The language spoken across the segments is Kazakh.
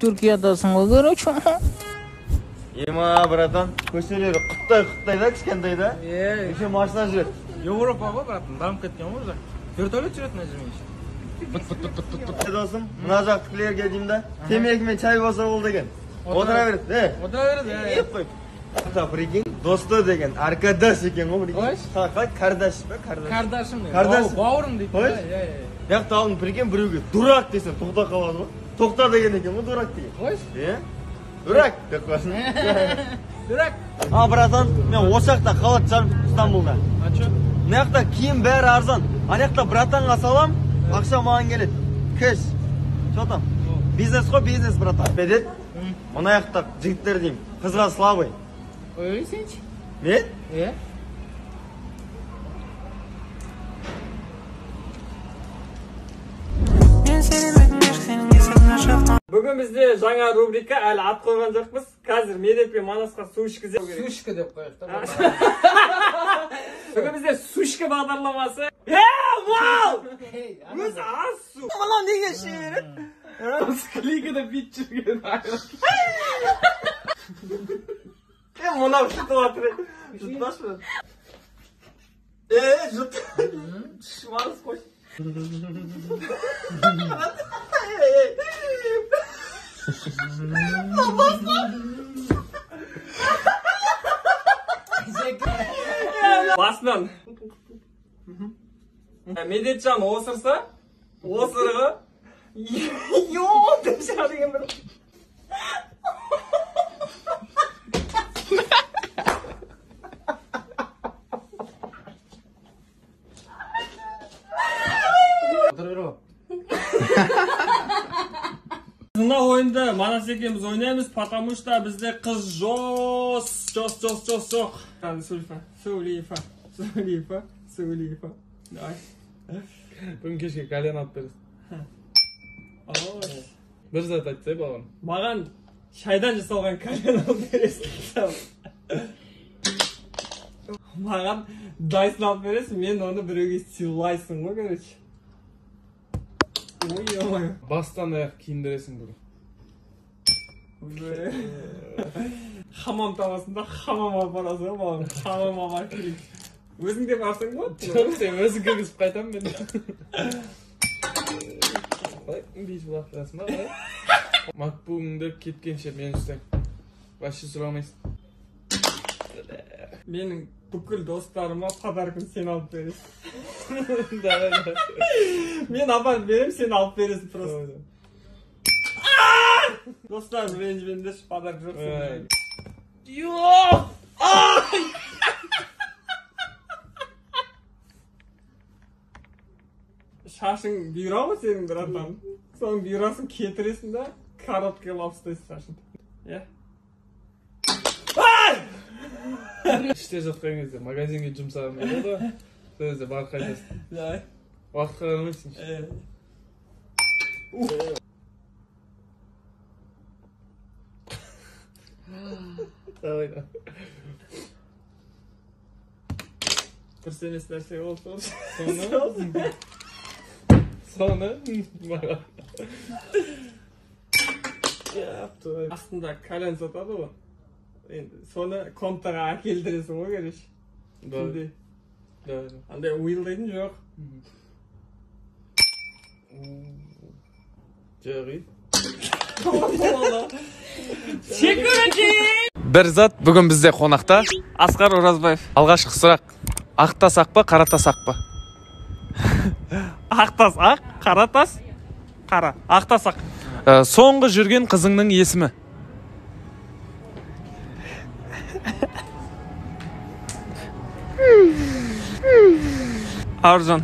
Түркиядасың ғой, короче. Ема, братан, көшелері құттай-құттай да, кішкентай да. Е, Еще машина жүреді. Европа ғой, братан, дамып кеткен ғой уже. Вертолет жүреді мына жермен еще. Быт быт быт быт быт быт. Досым, мына жақтікілерге деймін да, темекі мен чай болса болды екен. Отыра береді, е. Отыра береді, е. Еп қойып. Ата, прикинь, досты деген, аркадаш екен ғой, прикинь. Қойш. Қалай, кардаш па, кардаш. Кардашым деген. Кардаш. Бауырым дейді. Қойш. Иә, иә. Мына алдын, прикинь, біреуге дурак десең тоқтап қалады ғой. Тоқта деген екен ғой, дурак деген. Қойш. Е? Дурак деп қоясың. Дурак. А, братан, мен осы жақта қалатын шығармын, Стамбулда. А чё? Мына жақта киім бәрі арзан. Ана жақта братанға салам, ақша маған келеді. Кэш. Чё там? Бизнес қой, бизнес, братан. Медет, мына жақта жігіттер деймін, қызға слабый. Ой, сенші. Мен? Е? Бүгін бізде жаңа рубрика, әлі ат қойған жоқпыз. Қазір Медет пен Манасқа су ішкіземіз. Сушка деп қояйық та. Бүгін бізде сушка бағдарламасы. Е, мал! Өз аз су. Мынау неге іше береді? Склейкада бүйтіп жүрген. Е, мынау жұтып жатыр. Жұтпашы. Е, жұт. Манас қойшы. Басынан. Медетжан осырса, осырығы йо деп шығады екен бір. Мына ойынды Манас екеуміз ойнаймыз, потому что бізде қыз жоқ, жоқ, жоқ, жоқ, жоқ. Сулифа, Сулифа, Сулифа, Сулифа. Давай. Бүгін кешке кальян алып бересің. Бір зат айтсай, балам. Маған шайдан жасалған кальян алып бересің. Маған Дайсон алып бересің, мен оны біреуге сыйлайсың ғой, короче. Ой, ой. Бастан аяқ киіндіресің бүгін. Хамам табасың да, хамам алып барасың ғой, балам. Хамам алып келейік. Өзің де барсаң болады. Жоқ, сен өзің кіргізіп қайтамын мен. Қалай, бүйтіп лақтырасың ба, қалай? Макбугыңды кеткенше мен ұстаймын. Вообще сұрамайсың. Менің бүкіл достарыма подаркын сен алып бересің. Давай, давай. Мен апарып беремін, сен алып бересің просто. Достарым, ренжімеңдерші, подарок жоқ сенде. Жоқ! Шашың бұйра ғой сенің, братан. Соның бұйрасын кетіресің да, короткий қылып ұстайсың шашыңды. Иә? Іште жатқан кезде магазинге жұмсағым келеді ғой. Сол кезде барып қайтасың. Давай. Уақытқа қарамайсың. Давай, давай. Дұрыс емес нәрсе болды. Соны? Соны? Маған. Астында кальян сатады ғой. Енді соны комнатаға әкелдіресің ғой, короче. Түнде. Давай. Андай уилдайтын жоқ. Жоқ, ей. Бір зат бүгін бізде қонақта Асқар Оразбаев. Алғашқы сұрақ. Ақ тас ақ па, қара тас ақ па? Ақ тас ақ, қара тас қара. Ақ тас ақ. Соңғы жүрген қызыңның есімі? Аружан.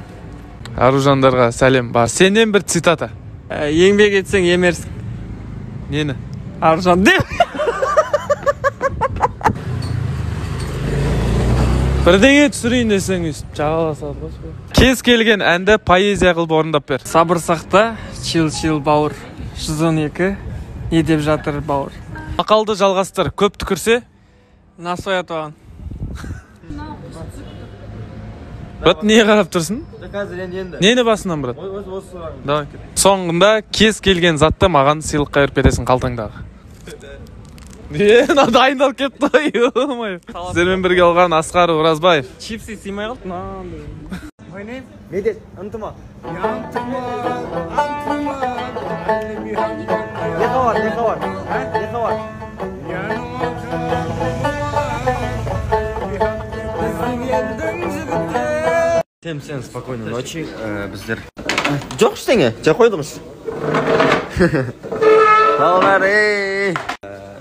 Аружандарға сәлем бар. Сенен бір цитата. Еңбек етсең емерсің. Нені? Аружан деп. Бірдеңе түсірейін десең өйстіп жағаласады ғой. Кез келген әнді поэзия қылып орындап бер. Сабыр сақта, чил-чил бауыр. 112 не деп жатыр бауыр. Мақалды жалғастыр, көп түкірсе насой атаған. Брат, не қарап тұрсың? Қазір енді. Нені басынан, брат? Осы сұрағың. Давай. Соңында кез келген затты маған сыйлыққа беріп кетесің қалтаңдағы. Е, мынау дайындалып кетті ғой, ё-моё. Сіздермен бірге болған Асқар Оразбаев. Чипсы сыймай қалды мынандай. Медет, ынтымақ. Не хабар, не хабар? Не хабар? Всем всем спокойной ночи. Біздер. Жоқ ештеңе, жеп қойдыңыз. Балалар, ей.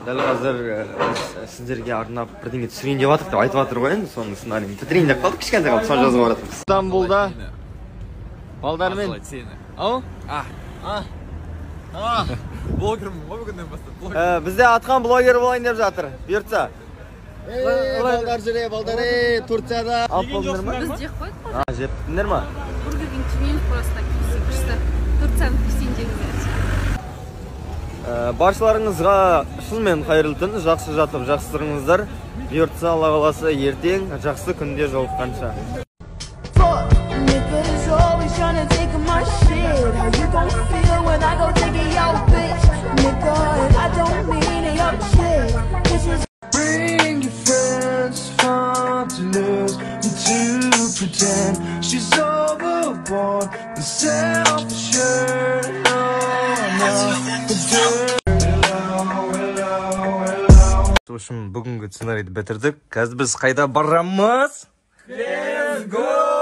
Дәл қазір біз сіздерге арнап бірдеңе түсірейін деп жатырық деп айтып жатыр ғой енді, соның сценарийін бітірейін деп қалдық, кішкентай қалды, соны жазып жатырмыз. Стамбулда балдармен. Ау? Блогермін ғой бүгіннен бастап. Бізде атқан блогер болайын деп жатыр, бұйыртса. Балдар жүре, балдар, ей, Турцияда. Алып болдыңдар ма? Біз жеп қойдық қой. А, жептіңдер ма? Бургер Кинг жемейміз, просто KFC күшті. Турцияның KFC-ін жеңіздер. Баршаларыңызға шынымен қайырлы түн, жақсы жатып, жақсы тұрыңыздар. Бұйыртса, Алла қаласа, ертең жақсы күнде жолыққанша. Fuck niggas always tryna take my shit. How you gon' feel when I go take it, yo, bitch? Nigga, and I don't mean it, yo, shit. This is Bring your friends, fun to lose and to pretend she's overboard and self-assured. В общем, бүгінгі сценарийді бітірдік. Қазір біз қайда барамыз? Let's go!